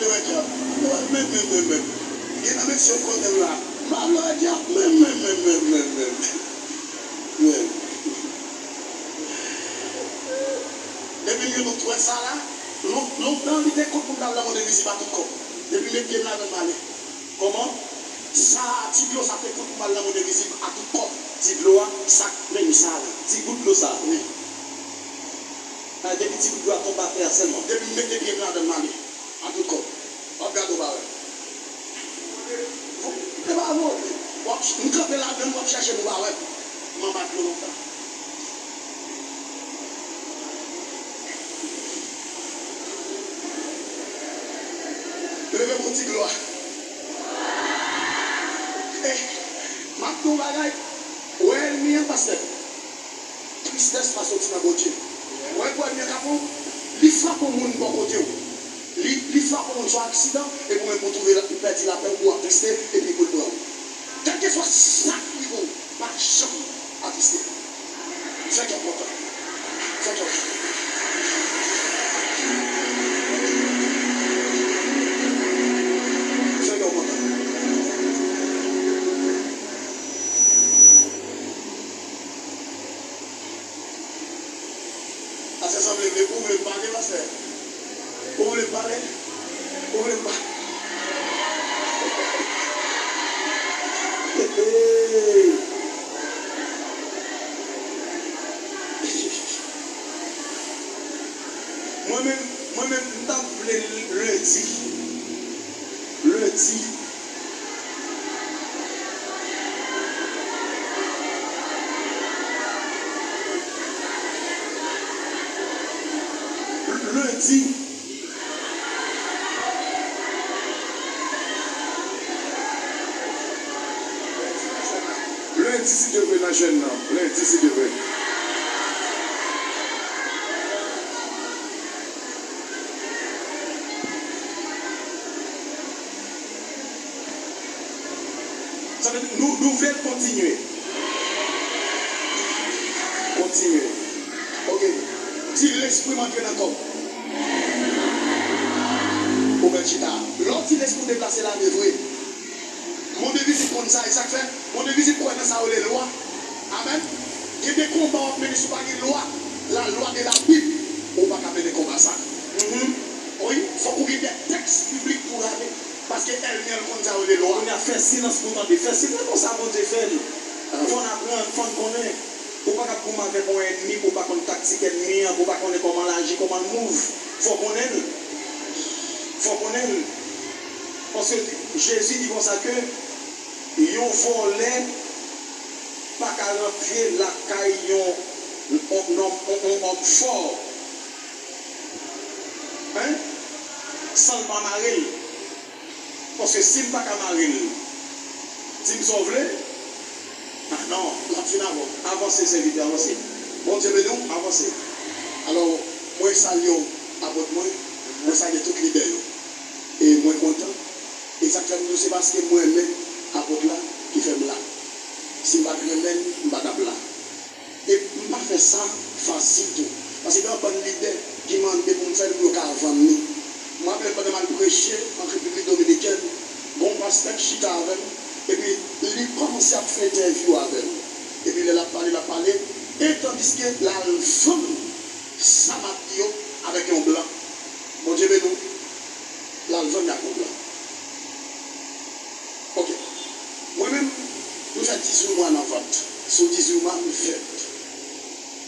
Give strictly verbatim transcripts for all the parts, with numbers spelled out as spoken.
Wè dyab, wè menm, menm, menm, menm. Gen nan mesye yo konnen m la. M al wè dyab, menm, menm, menm, menm, menm, menm. Menm. Depi m gen nou t wè sa la, lon-, lontan li te kont pou m t al nan Mondevizib a tout kòb. Depi m met pye m ladan l m ale. Kòman? Sa, ti dlo sa te kont pou m al nan Mondevizib a tout kòb. Ti dlo a, sa k menm sa la. Ti gout dlo sa, wi. A, depi ti gout dlo a tonbe atè a sèlman. Depi m mete pye m ladan l m ale. A tout kòb. W ap gade w pa wè. Bon, e pa bon. W ap, m kanpe ladan l, w ap chèche m ou pa wè m. M anba dlo lontan. Leve pou ti glwa. Eh, m ap di w bagay. Wè ènmi an, pastè. Tristès pa soti nan Bondye. Wè pou ènmi an ka pran w, li frape yon moun bò kote w. Li, li frape yon moun sou aksidan, epi ou menm pou twouve la, ou pèdi lapè w, ou atriste, epi pou l pran w. Kèlkeswa sa k rive w, pa janm atriste. Fè kè w kontan. Fè kè w kontan. Fè kè w kontan. Pastè sanble vle, ou vle m pale, pastè? Ou vle m pale? Ou vle m pale? Hey! Mwen menm, mwen menm, m t ap vle lendi. Lendi. Lendi. Lendi, si Dye vle, nan jèn nan. Lendi, si Dye vle. Sa vle di, nou, nou vle l kontinye. Kontinye. Oke. Di, lespri m antre nan kò m. Ou mèt chita. Lè w di lespri w deplase lame vre. Mondevizib konn sa, e sa k fè Mondevizib kwè nan sa yo rele lwa. Amèn. Gen de konba w ap mennen si w pa gen lwa, la loi de la Bible, ou pa ka mennen konba sa. Mhm. Wi, fòk ou gen de tèks biblik pou rale, paske ènmi an konn sa yo rele lwa. Kounye a, fè silans pou w tande. Fè silans, se konsa Bondye fè l. Fò n aprann, fò n konnen. Ou pa ka ap goumen avèk yon ènmi pou w pa konn taktik ènmi an, pou w pa konnen kòman l aji, kòman l move. Fò w konnen l. Fò w konnen l. Paske Jezi di konsa ke yon vòlè pa ka rantre lakay yon, yon nonm, yon, yon òm fò. Hein? San l pa mare l. Paske si m pa ka mare l, di m sa w vle. Ah non, l ap fin avè w. Avanse, sèvitè, avanse. Bondye beni w, avanse. Alò, mwen salye w, apot mwen. Mwen salye tout lidè yo. E mwen kontan. E sa k fè m di w, se paske mwen renmen apot la ki fè m la. Si m pa t renmen l, m pa t ap la. E m pa fè sa fasil tou. Paske gen yon bann lidè ki mande pou m fè l pou yo ka vann li. M raple m pandan m al preche an Repiblik Dominikèn, gen yon pastè k chita avè m, epi li kòmanse ap fè entèvyou avè m. Epi lè l ap pale, l ap pale, e tandiske l al vann sa m ap di yo avèk yon blan. Bondye beni w. L al vann ak yon blan. Oke. Mwen menm, m fè dizuit mwa nan vant. Sou dizuit mwa, m fèt.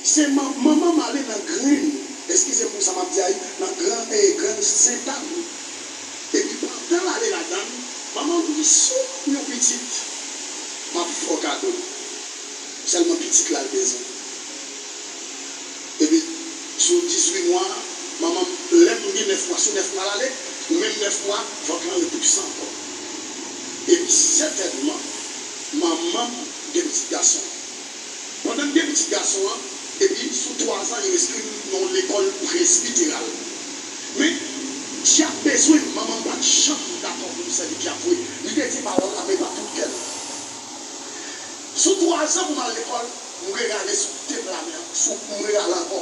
Se man-, manman m ale nan grenn, eskize m pou sa m ap di a wi, nan gran, e, grenn Sentàn. Epi pandan l ale ladan l, manman m di, "Si w gen yon pitit, m ap fè w kado l. Sèlman pitit la l bezwen." Epi, sou dizuit mwa, manman m, lè m gen nèf mwa, sou nèf mwa l ale, menm nèf mwa, vant lan ret pwisan ankò. Epi, sètènman, manman m gen pitit gason. Pandan m gen pitit gason an, epi sou twa zan, yo enskri m nan yon lekòl presbiteral. Men, dyab bezwen m, manman m pa t janm dakò pou m sèvi dyab vre. Li te di pawòl la, men pa tout kè l. Sou twa zan pou m al lekòl, m rerale sou tep lame an, sou, m rerale ankò.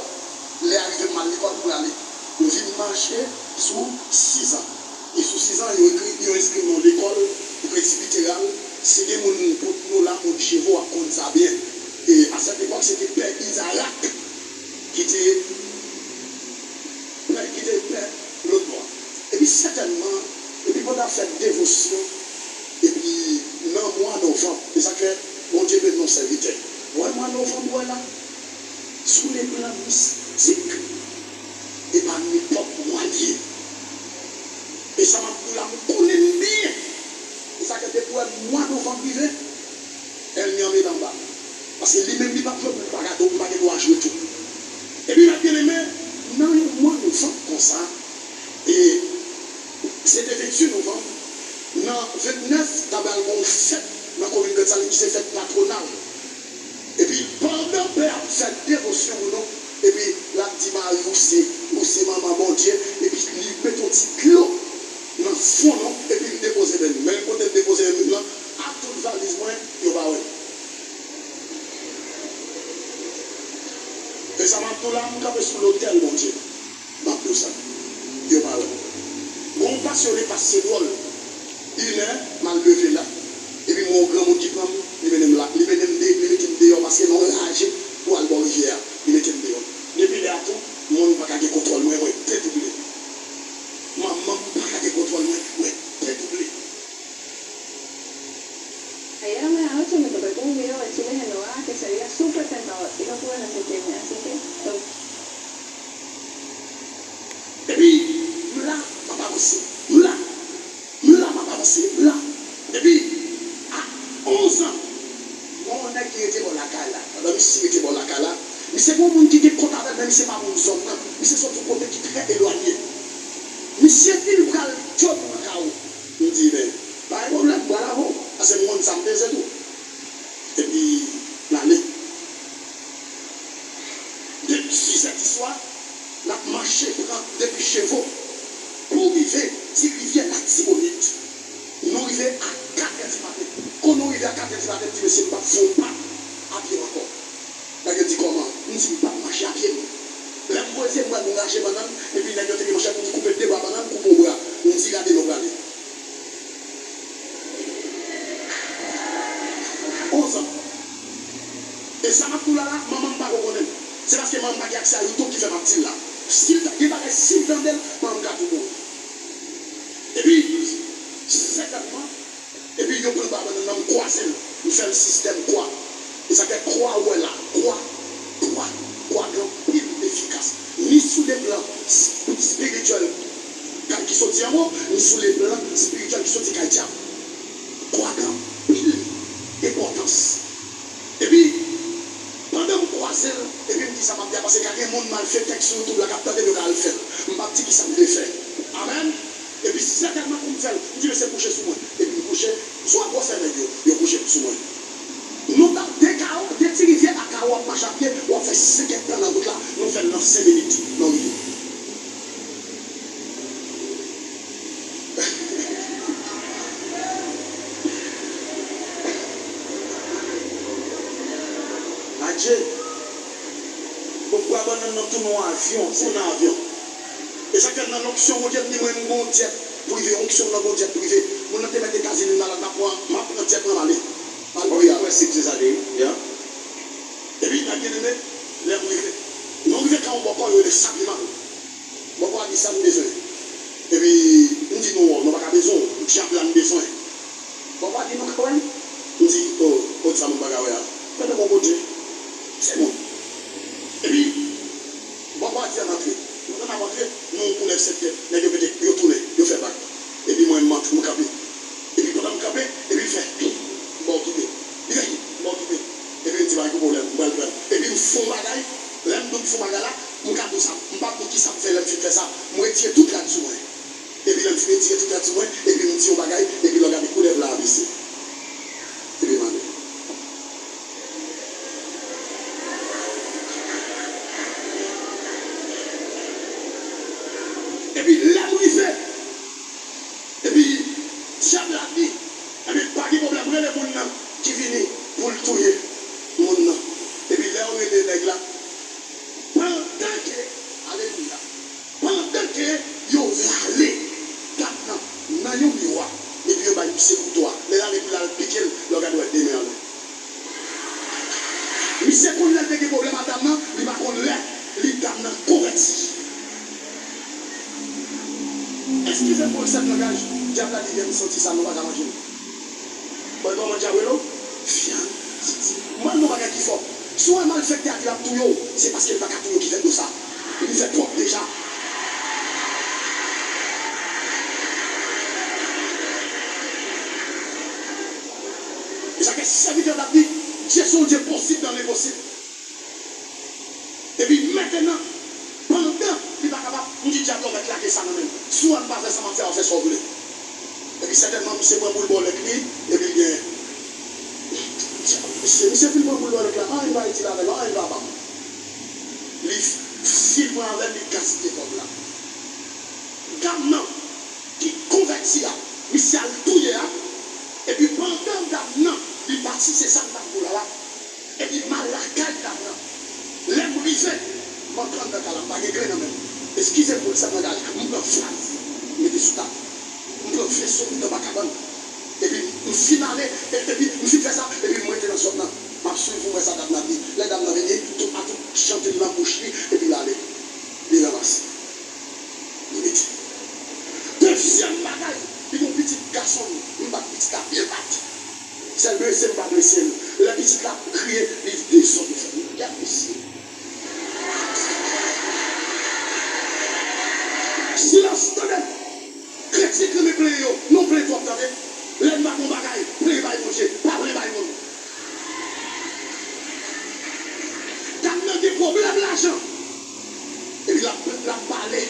Lè a rive m al lekòl, m rale. M vin mache sou sis zan. Sou sizan, yo ekri, yo enskri m nan lekòl pou presbiteral. Si gen moun Pòt Nola, Pòt Chevo, w ap konn sa byen. E a sèt epòk, se te pè Izarak ki te pè, ki te pè lòt bò a. Epi sètènman, epi pandan ap fè devosyon, epi nan mwa novanm, e sa k fè Bondye beni yon sèvitè. Ou wè mwa novanm, ou wè la, sou le plan mistik, e pa nenpòt mwa li ye. E sa m ap di w la, m konnen l byen. E sa k fè depi w wè mwa novanm rive, ènmi an met anba. Paske li menm li p ap jwe pou l pa ka, donk m pa gen dwa jwe tou. Epi, mèt byeneme, nan yon mwa novanm konsa, e se te venntuit novanm, nan vennèf, t ap pral gen yon fèt nan komin Grann Salin ki se fèt patwonal. Epi, pandan pè a ap fè devosyon pou nou, epi l ap di Mari, ou se, ou se manman Bondye, epi li mete yon ti dlo nan fwon nou, epi l depoze men nou. Men kote l depoze men nou lan, ak tout valiz mwen, yo pa wè l. E sa m ap di w la, m kanpe sou lotèl Bondye. M ap di w sa. Yo pa wè m. Gon pas yo vle pase dwòl. Inè, m al leve la. Epi m wè yon granmoun ki pran m, li mennen m la. Li mennen m de, li mete m deyò paske m anraje pou al bò rivyè a. Li mete m deyò. Depi lè a tou, mwen m pa ka gen kontwòl mwen, mwen detouble. Manman m pa ka gen kontwòl mwen, mwen detouble. Ayer me anoche me topé con un video de Chile en Noa que se veía súper tentador y no pude resistirme, así que lo Epi, m la, m ap avanse. M la, m la, m ap avanse. M la. Epi, a onz an, gon nèg ki rete bò lakay la. Pandan misye rete bò lakay la, misye gon moun ki gen kont avè l, men misye pa moun zòn nan. Misye sot yon kote ki trè elwanye. Misye vin pral djòb nan kay ou. M di, men, pa gen pwoblèm, m pral avè w. Paske m konn sa m bezwen tou. Epi, n ale. Depi sis è di swa, n ap mache pran depi Chevo pou rive Ti Rivyè Latibonit. Nou rive a kat è di maten. Kon nou rive a kat è di maten, m di, mesye, m p ap fè yon pa a pye m ankò. Nèg yo di, kòman? M di, m p ap mache a pye m. Lè m poze, m wè nou rache bannann, epi nèg yo te gen manchèt pou di koupe de bwa bannann, koupe yon bra. M di, gade nou prale. Onz an. E sa m ap di w la la, manman m pa ko konnen m. Se paske manman m pa gen aksè a YouTube ki fè m ap di l la. Si l ta gen bagay, si l tande l, manman m ka tou mouri. Epi, sètènman, epi yo pran bwa bannann nan, m kwaze l, m fè l sistèm kwa. E sa fè kwa ou wè la, kwa, kwa, kwa gen anpil efikas. Ni sou le plan sp-, espirityèl, ki soti anwo, ni sou le plan espirityèl ki soti kay dyab. Kwa gen anpil enpòtans. Epi, pandan m kwaze l, epi m di sa m ap di a, paske ka gen moun malfektè k sou YouTube la k ap tande m, yo ka al fè l. M p ap di kisa m te fè. Amèn. Epi, sètènman pou m fè l, m di mesye kouche sou mwen. Epi m kouche, swa gwosè nèg yo, yo kouche sou mwen. Nou t ap de Kawo, de Ti Rivyè a Kawo ap mache a pye, w ap fè senk èdtan nan wout la, nou fè l nan senk minit, nou rive. Adje. Bon, bwa bannann nan tounen yon avyon, se nan avyon. E sa k fè nan lonksyon Bondye m ni mwen, m gon dyèt prive, onksyon nan gon dyèt prive. Moun nan te mèt Etazini, m malad, m ap pran, m ap pran dyèt mwen, m ale. M al priye. Wè si se sa li ye, ya. Epi, mèt byeneme, lè m rive, nou rive kan yon bòkò yo rele Sabliman. Bòkò a di sa m bezwen. Epi, m di nou, nou pa ka bezwen w, dyab la m bezwen. Bòkò a di nou ka wè l. M di, o, kot sa moun pa ka wè a? Mwen nan bon kote. Se moun. Epi, bòkò a di ann antre. Pandan n ap antre, nou yon koulèv sèt tèt. Nèg yo pete, yo tounen, yo fè bak. Epi mwen, m antre, m kanpe. Epi pandan m kanpe, epi l fè, m ba w kite. Li fè, m ba w kite. Epi m di, pa gen pwoblèm, m pral pran l. Epi m fè yon bagay, lè m di w m fè yon bagay la, m ka di w sa, m p ap di w kisa m fè lè m fin fè sa, m retire tout rad sou mwen. Epi lè m fin retire tout rad sou mwen, epi m di yon bagay, epi lè w gade koulèv la a bese. Epi m ale. Epi lè m rive, epi dyab la di, ebyen, pa gen pwoblèm, rele moun nan ki vini pou l touye moun nan. Epi lè yo rele nèg la, pandan ke, alelouya, pandan ke yo rale gad nan gen pwoblèm ak dam nan, li pa konn lè li dam nan konvèti. Eskize m pou eksè de langaj, dyab la di lè m santi sa nou pa ka manje l. Mwen kòman dyab rele w? Vyann. Mwen di w yon bagay ki fò. Si w wè malfektè a di l ap touye w, se paske l pa ka touye w ki fè l di w sa. Li fè twòp deja. E sa ke sèvitè w t ap di, Dye se yon Dye posib nan lenposib. Epi mentenan, pandan li pa kapab, m di dyab la, ou mèt lage sa nan men m. Si w wè m pa fè sa, m ap fè, w ap fè sa w vle. Epi sètènman, misye pran boul bòlèt li, epi l gen. Misye, misye fin pran boul bòlèt la, anyen pa itil avè l, anyen pa ban m. Li fin pran avè l, li gaspiye kòb la. Dam nan ki konvèti a, misye al touye a, epi pandan dam nan, li pati, se sa m t ap di w la la. Epi m al lakay dam nan. Lè m rive, m antre anndan kay la, m pa gen kle nan men m. Eskize m pou eksè de langaj, m pran faz, m mete sou tab. M pran veso m nan bakabann. Epi m fin ale, e- epi m fin fè sa, epi m rete nan zòn nan. M ap swiv pou m wè sa dam nan ap di. Lè dam nan vini, tout a tout chante l nan bouch li, epi l ale. Li ranmase. Li mete. Dezyèm bagay, li gen yon pitit gason, m bat pitit la pye bat. Sèl blese m pa blese l. Lè pitit la ap kriye, li di dezòd ou fè m. Gad mesye. Silans, tande! Kretyen k renmen plenyen yo, nou plenyen twòp, tande. Lè n pa gon bagay, plenyen bay Bondye, pa plenyen bay moun. Dam nan gen pwoblèm lajan. Epi l ap, l ap pale.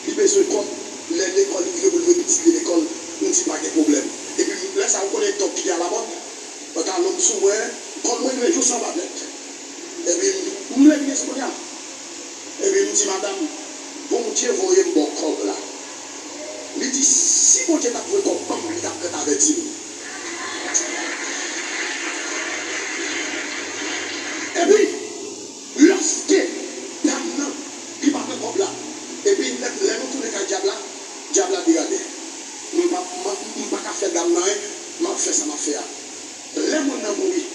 Li bezwen kòb. Lè lekòl, li rive pou l voye pitit li lekòl, m di pa gen pwoblèm. Epi lè sa a, ou konnen dòk ki te alamòd? Pantalon m sou mwen, kòl mwen rive jous anba tèt. Epi m leve piye sou kounye a. Epi m di, madanm, Bondye voye m ba w kòb la. Li di, si Bondye t ap voye kòb ban m, li t ap ret avèti m. Epi, lòske dam nan, li pa pran kòb la, epi lè, lè nou tounen kay dyab la, dyab la di, gade, m pa, m, m pa ka fè dam nan anyen, m ap fè sa m ap fè a. Lè moun nan mouri,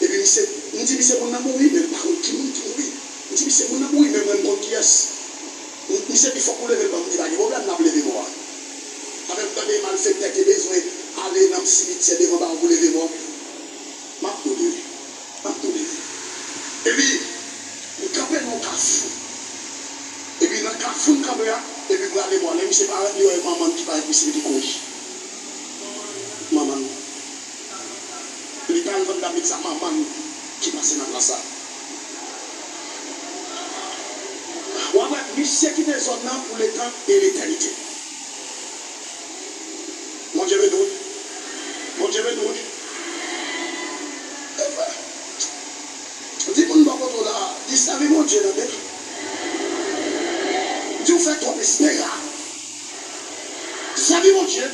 epi misye, m di misye moun nan mouri, men m pa konn ki moun ki mouri. M di misye moun nan mouri, men mwen m konn kiyès. M, misye di fòk ou leve l ban m, m di pa gen pwoblèm, n ap leve mò a. Afè m tande malfektè te bezwen ale nan simityè devan ba w pou leve mò. M ap tolere. M ap tolere. Epi, m kanpe nan yon kafou. Epi nan kafou m kanpe a, epi m rale mò a. Lè misye parèt, li wè manman m ki parèt, misye ki kouri. Manman m. Li t al vann dam sa, manman m ki pase nan plas la. W ap wè, misye kite zòn nan pou letan e letènite. Bondye beni w. Bondye beni w. Di moun bò kote w la, di sèvi Bondye, tande. Di w fè twòp espera. Sèvi Bondye.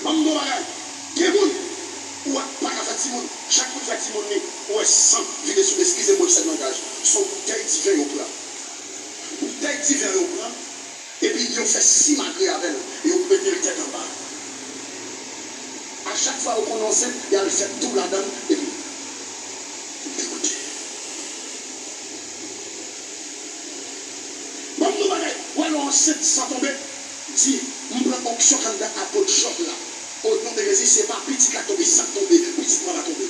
Ban m di w bagay. Gen moun, ou wè, pa ka fè timoun. Chak moun fè timoun li, ou wè san vide sou, eskize m pou eksè de langaj. Se yon boutèy diven yo pran. Boutèy diven yo pran, epi yo fè simagri avè l, yo mete l tèt anba. A chak fwa yo konn ansent, y al fè tou ladan l, epi degoute. Ban m di w bagay, w al ansent san tonbe, di, m pran onksyon k anndan apot Jòb la. O non de Jezi, se pa pitit la k tonbe, sa k tonbe, pitit mwen pa tonbe.